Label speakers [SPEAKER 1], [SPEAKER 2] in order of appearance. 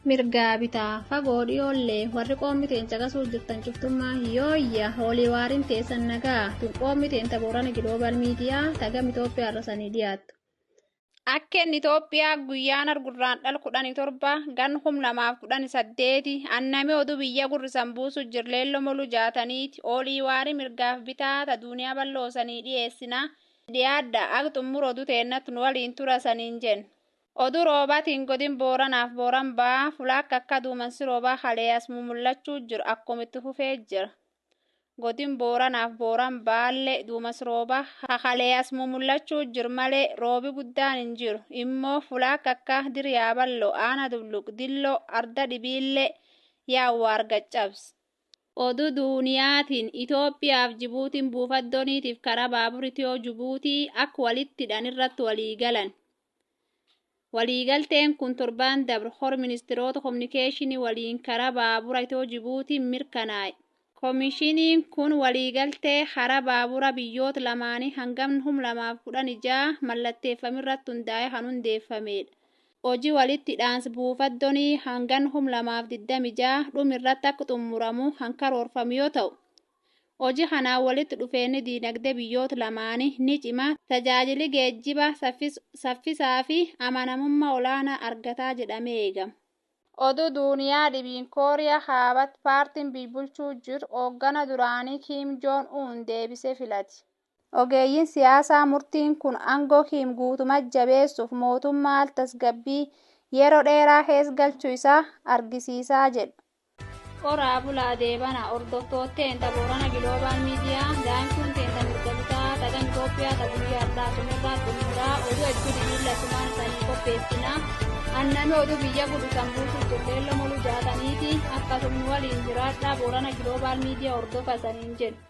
[SPEAKER 1] Mirgaa bitaa fagoo dhiyoollee warri qoomni teen caqasuu jirtan cuftummaa yooyya hoolii waariin teessan nagaa tun qoomni teen Boorana Giloobal Miidiyaa tagam Itoophiyaa irra sanii dhiyaattu. Akkeen Itoophiyaa guyyaan argurraan dhal 17 gan 2018 anname oduu biyya gurrisan buusu jirleello molu jaataniiti oolii waarii mirgaaf bitaa ta duuniyaa bal'oosanii dhiyeessina dhiyaadda ak xummur oduu teennatti nu waliin tura saniin jenna. Oduu roobaatiin godin Booranaaf Booran ba'aa fulaakka akka duumansi roobaa haleeyas mumullachuu jiru akkumitti fufee jira. Godin Booranaaf Booran ba'aallee duumas roobaa haleeyas mumullachuu jiru malee roobi guddaan hin jiru. Immoo fulaakka akka diriyaa bal'oo aana dubluq dilloo arda dhibiillee yaawwa argaccabs. Oduu duuniyaatiin Itoophiyaaf Jibuutiin buufata dooniitiif karaa baabura Itiyoo Jibuutii akka walitti hidhan irratti walii galan. Waliigalteen kun torbaan dabre hor ministeerota kominikeeshinii waliin karaa baabura Itiyoo Jibuutiin mirkanaa'e. Komishiniin kun waliigaltee karaa baabura biyyoota lamaanii hangam 2016 mallatteeffame irratti hundaa'ee kan hundeeffamedha. Hojii walitti hidhaansa buufata doonii hangan 2026 dhuma irratti akka xumuramu kan karoorfame yoo ta'u, hojii kanaan walitti dhufeenyi diinagdee biyyoota lamaanii ni cima. Tajaajilli geejjibaa saffisaa fi amanamummaa olaanaa argataa jedhamee eegama. Oduu duuniyaa dhibiin Kooriyaa Kaabaatti paartiin biyya bulchuu jiru hooggana duraanii Kiim Joon Uun deebisee filate. Ogeeyyiin siyaasaa murtiin kun aangoo Kiim guutumatti jabeessuuf mootummaa al tasgabbii yeroo dheeraa keessa galchuu isaa argisiisaa jedhu. Qoraa bulaa deebana hordoftootteen Boorana Giloobal Miidiyaa daa'imtuun teenta mirga bitaa tagam Itoophiyaa ta guyyaa har'aa sumirraa xumuraa oduu hedduu dhibiilla sumaan isaanii qopheessina. Annami oduu biyya guddisan buusuuf jirleello molu jaataniiti akkasuma waliin jiraadhaa Boorana Giloobal Miidiyaa hordofa saniin jedhu.